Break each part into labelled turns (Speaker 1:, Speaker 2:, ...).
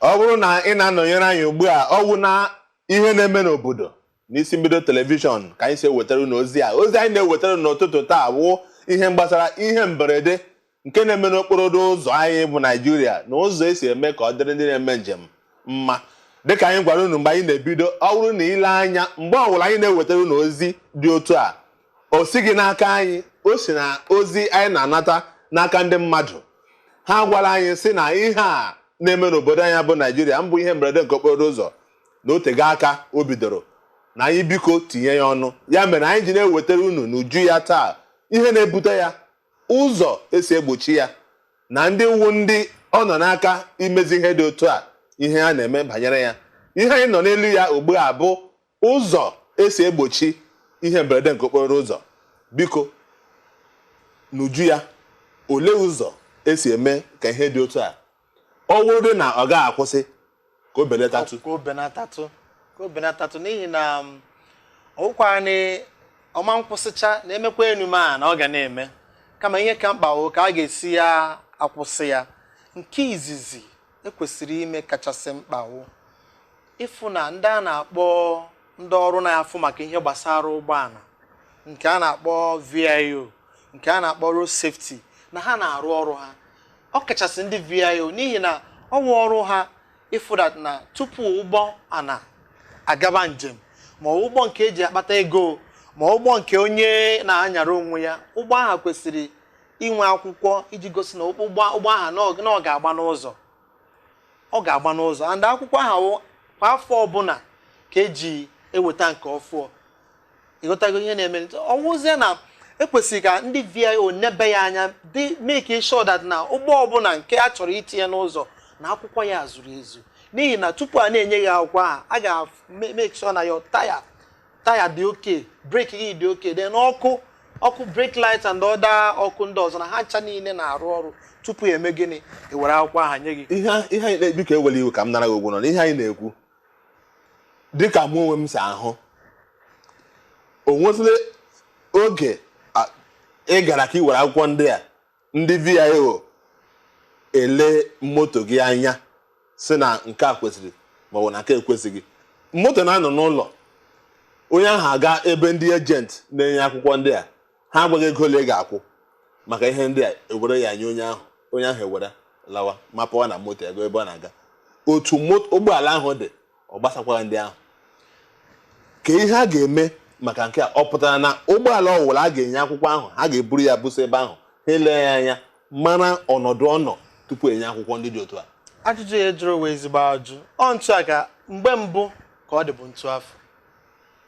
Speaker 1: Ọ bụrụ na ị na-anọnyere anyị ugbu a, ọ wụ na ihe na-eme n'obodo n'isi mbido telivishọn ka anyị si ewetara unu ozi a. Ozi anyị na-ewetara unu n'ụtụtụ taa wụ ihe gbasara ihe mberede nke na-eme n'okporo ụzọ anyị bụ Naijiria na ụzọ esi eme ka ọ dịrị ndị na-eme njem mma. Dịka anyị gwara unu mgbe anyị na-ebido, ọ bụrụ na ile anya, mgbe ọbụla anyị na-ewetara unu ozi dị otu a, o sighị n'aka anyị, o si na ozi anyị na-anata n'aka ndị mmadụ. Ha gwara anyị sị na ihe a na-eme n'obodo anyị bụ Naijiria mbụ, ihe mberede nke okporo ụzọ, na otego aka o bidoro, na anyị biko tinye ya ọnụ. Ya mere anyị ji na-ewetara unu n'uju ya taa ihe na-ebute ya, ụzọ esi egbochi ya, na ndị wu ndị ọ nọ n'aka imezi ihe dị otu a, ihe a na-eme banyere ya. Ihe anyị nọ n'elu ya ugbu a bụ ụzọ esi egbochi ihe mberede nke okporo ụzọ. Biko, n'uju ya, olee ụzọ esi eme ka ihe dị otu a, ọ bụrụ na ọ gaghị akwụsị, ka o belatatụ?
Speaker 2: Ka o benatatụ, ka o benatatụ, n'ihi na ọwụkwanị ọma nkwụsịcha na-emekwa enume a na ọ ga na-eme. Kama ihe ka mkpa wụ ka a ga-esi ya akwụsị ya. Nke izizi ekwesịrị ime kachasị mkpa wụ ịfụ na ndị a na-akpọ ndị ọrụ na-afụ maka ihe gbasara ụgbọala, nke a na-akpọ VIO, nke a na-akpọ road safety, na ha na-arụ ọrụ ha, ọ kachasị ndị VIO, n'ihi na ọ wụ ọrụ ha ịfụ that na tupu ụgbọ ana agaba njem, ma ụgbọ nke eji akpata ego, ma ụgbọ nke onye na-anyara onwe ya, ụgbọ ahụ kwesịrị inwe akwụkwọ iji gosi na ụgbọ ahụ na ọ ga-agba n'ụzọ, ọ ga-agba n'ụzọ. And akwụkwọ ahụ wụ kwa afọ ọbụla ka eji eweta nke ọfụọ. Ịghọtago ihe na-eme? Ọwụzie na ekwesịrị ka ndị VIO nebe ya anya, dị make sure that na ụgbọ ọbụla nke a chọrọ itinye n'ụzọ, na akwụkwọ ya zuru ezu, n'ihi na tupu a na-enye gị akwụkwọ ahụ, a ga-make sure na your taya dị okay, brake gị dị okay, then ọkụ brake light and other ọkụ ndị ọzọ, na ha ncha niile na-arụ ọrụ tupu eme gịnị, ewere akwụkwọ ahụ nye gị.
Speaker 1: Ihe anyị, biko, ewela iwe ka m nara gị ụgwọ nọ n'ihe anyị na-ekwu. Dịka mụ onwe m si ahụ, o nwezila oge ị gara ka ị were akwụkwọ ndị a, ndị VIO ele moto gị anya si na nke a kwesịrị maọbụ na nke ekwesịghị? Moto na-anọ n'ụlọ onye ahụ, aga ebe ndị agent na-enye akwụkwọ ndị a, ha agwaghị ego ole ị ga-akwụ maka ihe ndị a, ewere ya nye onye ahụ, onye ahụ ewere lawa, mapụwa na moto ego ebe ọ na-aga. Otu ụgbọala ahụ dị, ọ gbasakwaghị ndị ahụ. Ka ihe a ga-eme maka nke a, ọ pụtara na ụgbọala ọwụla a ga-enye akwụkwọ ahụ, ha ga-eburu ya buso ebe ahụ, ha ele ya anya, mara ọnọdụ ọ nọ tupu enye akwụkwọ ndị dị otu a?
Speaker 2: Ajụjụ ya jụrụ wee ezigbo ajụ. Ọ ntu a ka mgbe mbụ ka ọ dị bụ ntu afọ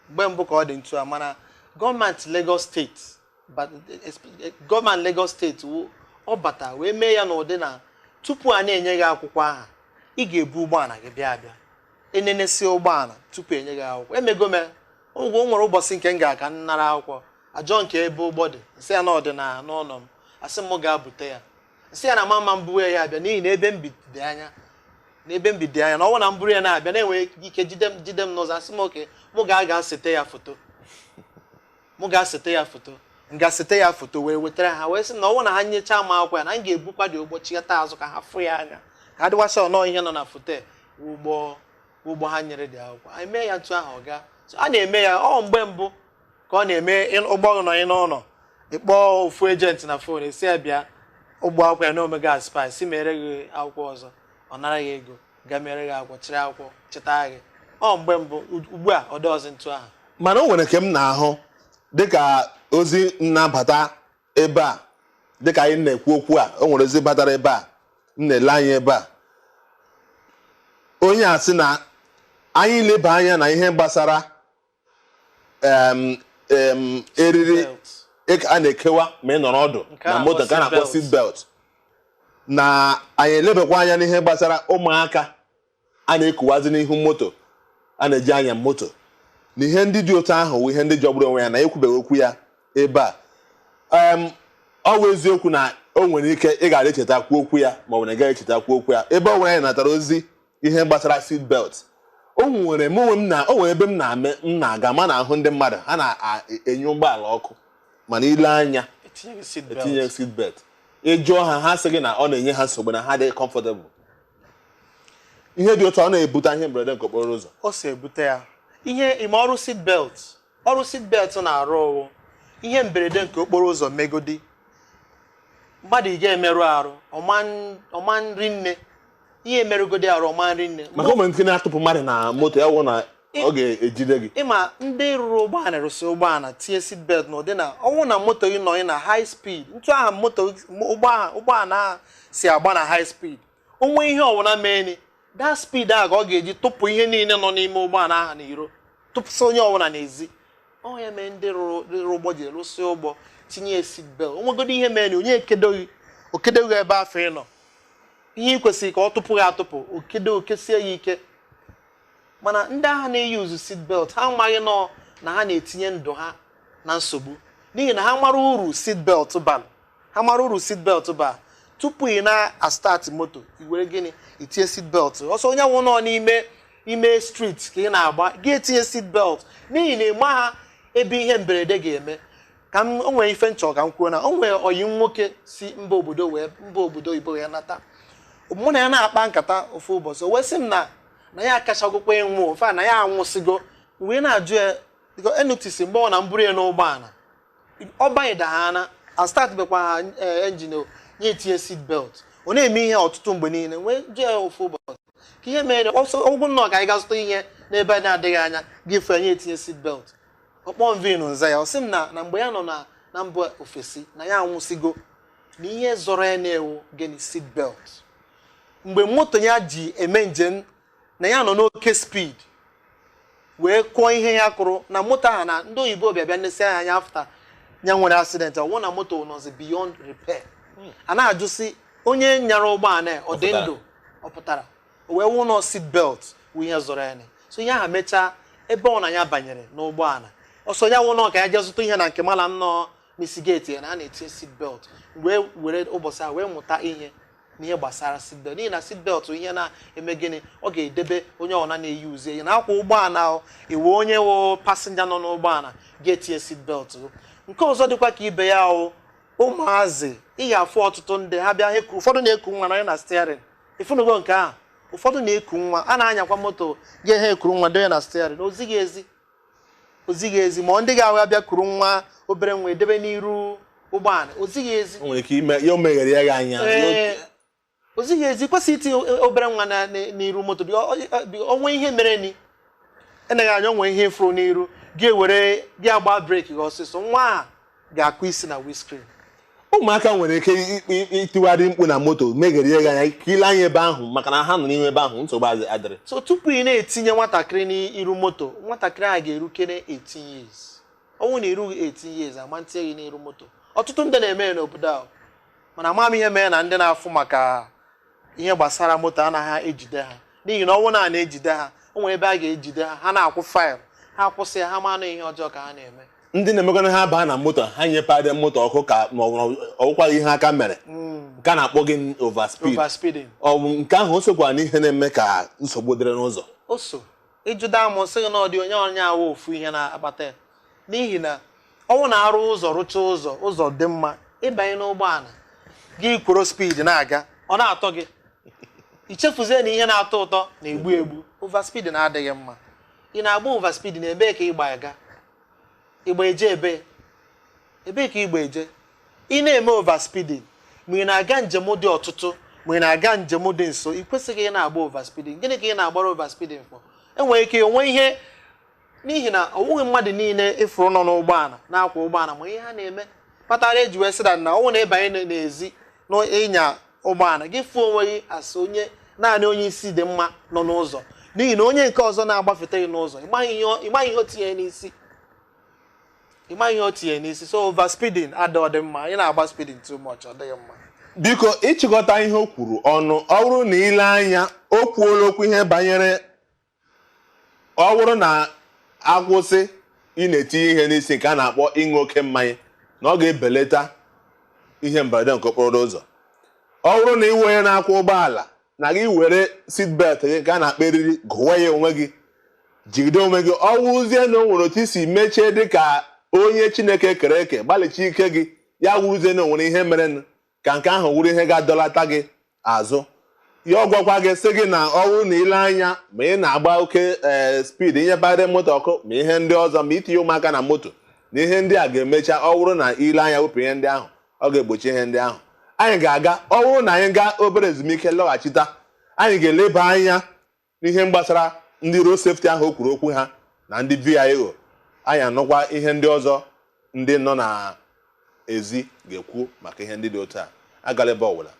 Speaker 2: mgbe mbụ ka ọ dị ntu a, mana gọọmenti Lagos Steeti, gọọmenti Lagos Steeti wụ ọ bata wee mee ya n'ụdị na tupu a na-enye gị akwụkwọ aha, ị ga-ebu ụgbọala gị bịa abịa enenesi ụgbọala tupu enye gị akwụkwọ. Emego m ụgwọ. O nwere ụbọchị nke m ga-aka m nara akwụkwọ, ajọ nke ebe ụgbọ dị, nsị ya na ọ dị na n'ụlọ m, asị m gaa bute ya. Nsị ya na mama m buwe ya abịa, n'ihi na ebe m bi dị anya, na ebe m bi dị anya, na ọ bụrụ na m buru ya na-abịa, na-enwe ike jide m n'ụzọ. Asị m oke, mụ ga-aga sete ya foto, mụ ga-asete ya foto, m ga-asete ya foto wee wetara ha, wee sị na ọ bụrụ na ha nyechaa m akwụkwọ ya, na m ga-ebukwa dị ụgbọ chigata azụ ka ha fụ ya anya, ka ha dịwasị ọnọọ ihe nọ na foto a, ụgbọ ha nyere dị akwụkwọ. Anyị mee ya ntu ahụ, ọ gaa. So, a na-eme ya. Ọ mgbe mbụ ka ọ na-eme ụgbọ nọ n'ụlọ, ịkpọọ ofu agent na phone, esi ya bịa ụgbọ akwụkwọ ya na omega spice si mere gị akwụkwọ ọzọ, ọ nara gị ego, ga mere gị akwụkwọ, chịrị akwụkwọ chịta gị. Ọ mgbe mbụ. Ugbu a, ọ dị ọzọ ntu ahụ.
Speaker 1: Mana o nwere nke m na-ahụ dịka ozi nnabata ebe a, dịka anyị na-ekwu okwu a, o nwere ozi batara ebe a m na-ele anya ebe a. Onye a sị na anyị leba anya na ihe gbasara em, em, eriri
Speaker 2: Belt.
Speaker 1: a na-ekewa ma ị nọrọ ọdụ
Speaker 2: Nke a
Speaker 1: na moto, nke a na-akpọ
Speaker 2: seat
Speaker 1: seat belt, na anyị elebakwa anya n'ihe gbasara ụmụaka a na-ekuwazi n'ihu moto a na-eji anya moto, na ihe ndị dị otu ahụ wụ ihe ndị jọgburu onwe ya, na ekwubeghị okwu ya ebe a. Ọ bụ eziokwu na o nwere ike ị gara echetakwu okwu ya, ma ọ bụ na ị gaghị echetakwu okwu ya. Ebe ọ nwere anyị natara ozi ihe gbasara seat belt, o nwere mụ onwe m na o nwere ebe m na-ame m na-aga, ma na-ahụ ndị mmadụ ha na-enye ụgbọala ọkụ, mana ile anya
Speaker 2: etinyeghị seat belt.
Speaker 1: Etinye seat belt. Ị jụọ ha, ha sị gị na ọ na-enye ha nsogbu, na ha adịghị comfortable. Ihe dị otu ọ na-ebute ihe mberede nke okporo ụzọ?
Speaker 2: O si ebute ya. Ihe ime ọrụ seat belt, ọrụ seat belt na-arụ ọwụ ihe mberede nke okporo ụzọ megodi mmadụ, ị ga-emerụ arụ ọma nri nne, ihe emerụgodi arụ ọma nri nne.
Speaker 1: Maka ụmụ nke na-atụpụ mmadụ na moto ya wụ na ọ ga-ejide gị.
Speaker 2: Ịma ndị rụrụ ụgbọala rụsị ụgbọala tinye seat belt n'ụdị na ọnwụ na moto gị nọ na high speed, ntụ aha moto ụgbọala ahụ si agba na high speed, onwe ihe ọwụna meeni, that speed ahụ ka ọ ga-eji tụpụ ihe niile nọ n'ime ụgbọala ahụ n'iro, tụpụsị onye ọbụla n'ezi. Ọ ya mee ndị rụrụ ụgbọ ji rụsị ụgbọ tinye seat belt, onwegodo ihe mee na onye ekedoghị okedoghị ebe afọ ị nọ, ihe ị kwesịrị ka ọ tụpụ gị atụpụ, okedo okesie ya ike. Mana ndị agha na-eyi uzu seat belt, ha amaghị nọ na ha na-etinye ndụ ha na nsogbu, n'ihi na ha mara uru seat belt bara, ha mara uru seat belt bara. Tupu ị na-astart moto, i were gịnị itinye seat belt ọsọ. Onye nwụ nọ n'ime ime street ka ị na-agba, gị etinye seat belt, n'ihi na ịma ha ebe ihe mberede ga-eme. Ka m o nwere ife nchọ ka m kwuo na o nwere oyi nwoke si mba obodo wee mba obodo oyibo wee nata. Mụ na ya na-akpa nkata ofu ụbọchị, o wee sị m na ya akachagokwa ịnwụ ofe a, na ya anwụsịgo. Wee na-ajụ ya biko, enotisi mgbe ọ na mburu ya n'ụgbọala, ọ banyeda ha na astart bekwa ha engine, nye etinye seat belt. Ọ na-eme ihe ọtụtụ mgbe niile. Wee jụọ ya ofu ụbọchị ka ihe mere ọsọ ọgwụ nnọọ ka anyị ga zụta ihe n'ebe na-adịghị anya, gị fụ nye etinye seat belt. Ọkpọ mvinu nza ya, ọ sị m na mgbe ya nọ na mba ofesi na ya anwụsịgo, na ihe zọrọ ya na-ewu gịnị? Seat belt. Mgbe moto ya ji eme njem na ya nọ n'oke speed wee kụọ ihe ya kụrụ na moto ahụ, na ndị oyibo bịa nesi anya after ya nwere accident, ọwụ na moto nọzi beyond repair. A na-ajụsị onye nyara ụgbọala ọ dị ndụ ọ pụtara, o wee wụ nọ seat belt wụ ihe zọrọ ya. So ihe ahụ mechaa, ebe ọ na ya banyere n'ụgbọala ọsọ ya wụ nọ ka ya jee zụta ihe na nke mala nnọọ n'isi gate ya na a na-etinye seat belt, wee were ụbọchị ahụ wee mụta ihe n'ihe gbasara seat belt, n'ihi na seat belt ihe na-eme gịnị? Ọ ga-edebe onye ọbụla na-eyi uzie ya na-akwa ụgbọala, iwe onye wụ passenger nọ n'ụgbọala ga-etinye seat belt. Nke ọzọ dịkwa ka ibe ya wụ ụmụazị. Ị ga-afụ ọtụtụ ndị ha bịa eku, ụfọdụ na-eku nwa na steering. Ịfụnugo nke ahụ? Ụfọdụ na-eku nwa, a na-anyakwa moto gị, ha ekuru nwa doye na steering. Ozighị ezi, ozighị ezi. Ma ndị ga-ahụ abịa kuru nwa, obere nwa, edebe n'iru ụgbọala, ozighị ezi.
Speaker 1: O nwere ike ime ya o meghere ya gị anya.
Speaker 2: Ee, ozighị ezi, kwesịrị itinye obere nwa n'iru moto. Onwe ihe mere ni eneghị anya, onwe ihe ifuru n'iru gị, ewere gị agba brake gị ọsịsọ, nwa a ga-akụ isi na windscreen.
Speaker 1: Ụmụaka nwere ike itiwarị mkpu na moto, meghere ya gị anya ka ile anya ebe ahụ, maka na ha nọ n'ime ebe ahụ, nsogbu adịrị.
Speaker 2: So tupu ị na-etinye nwatakịrị n'iru moto, nwatakịrị ahụ ga-erukere 18 years. Ọnwụ na erughị 18 years, ama ntinye gị n'iru moto. Ọtụtụ ndị na-eme ya n'obodo ahụ, mana ama m ihe mere na ndị na-afụ maka ihe gbasara moto anaghị ejide ha, n'ihi na ọnwụ na a na-ejide ha, o nwere ebe a ga-ejide ha, ha na-akwụ fine, ha akwụsị ya, ha ma na ihe ọjọọ ka ha na-eme.
Speaker 1: Ndị na-emekwana ha baa na moto ha nyepadị moto ọkụ ka ma ọ bụ ọgwụkwa ihe aka mere nke a na-akpọ gị overspeed.
Speaker 2: Overspeeding.
Speaker 1: Ọ bụ nke ahụ o sokwa n'ihe na-eme ka nsogbu dịrị n'ụzọ?
Speaker 2: O so. Ịjụda m, sị gị na ọ dị onye onye awụ ofu ihe na-akpata ya, n'ihi na ọnwụ na-arụ ụzọ, rụchaa ụzọ, ụzọ dị mma, ịbanye n'ụgbọala gị kworo speed na-aga, ọ na-atọ gị, ichefuzie na ihe na-atọ ụtọ na-egbu egbu. Overspeed na-adịghị mma. Ị na-agba overspeed na ebee ka ịgba aga? Ịgba eje ebe? Ebee ka ịgba eje? Ị na-eme overspeeding ma ị na-aga njem dị ọtụtụ, ma ị na-aga njem dị nso, ị kwesịghị ị na-agba overspeeding. Gịnị ka ị na-agbara overspeeding for? Enwere ike onwe ihe, n'ihi na ọ bụghị mmadụ niile ịfụrụ nọ n'ụgbọala na-akwa ụgbọala ma ihe ha na-eme kpatara eji wee sị na ọnwụ na-ịbanye n'ezi n'ịnya ụgbọala gị, fụọ onwe gị asị onye naanị onye isi dị mma nọ n'ụzọ, n'ihi na onye nke ọzọ na-agbafete gị n'ụzọ, ịmaghị ihe o tinyere n'isi, ịmaghị ihe o tinyere n'isi. So overspeeding adịghị dị mma. Ị na-agba speeding too much, ọ dịghị mma.
Speaker 1: Biko, ịchịkọta ihe o kwuru ọnụ, ọ bụrụ na ile anya, o kwuola okwu ihe banyere ọ bụrụ na akwụsị ị na-etinye ihe n'isi nke a na-akpọ ịṅụ oke mmanya, na ọ ga-ebelata ihe mberede nke okporo ụzọ. Ọ bụrụ na ị onye na-akwọ ụgbọala na gị were seat belt gị nke a na-akpọ eriri gụwa ya onwe gị, jigide onwe gị, ọ wụrụzie na o nwere otu isi mechie dịka onye Chineke kere eke, gbalịchi ike gị ya wụrụzie na o nwere ihe merenụ, ka nke ahụ wụrụ ihe ga-adọlata gị azụ. Ya ọ gwakwa gị sị gị na ọ bụrụ na ile anya ma ị na-agba oke ee speed, inyebara moto ọkụ, ma ihe ndị ọzọ, ma itinye ụmụaka na moto na ihe ndị a ga-emecha, ọ bụrụ na ile anya wepụ ihe ndị ahụ, ọ ga-egbochi ihe ndị ahụ. Anyị ga-aga, ọ bụrụ na anyị gaa obere ezumike lọghachita, anyị ga-eleba anya n'ihe gbasara ndị road safety ahụ o kwuru okwu ha na ndị VIO. Anyị anụkwa ihe ndị ọzọ ndị nọ na ezi ga-ekwu maka ihe ndị dị otu a. Agala ebe ọbụla.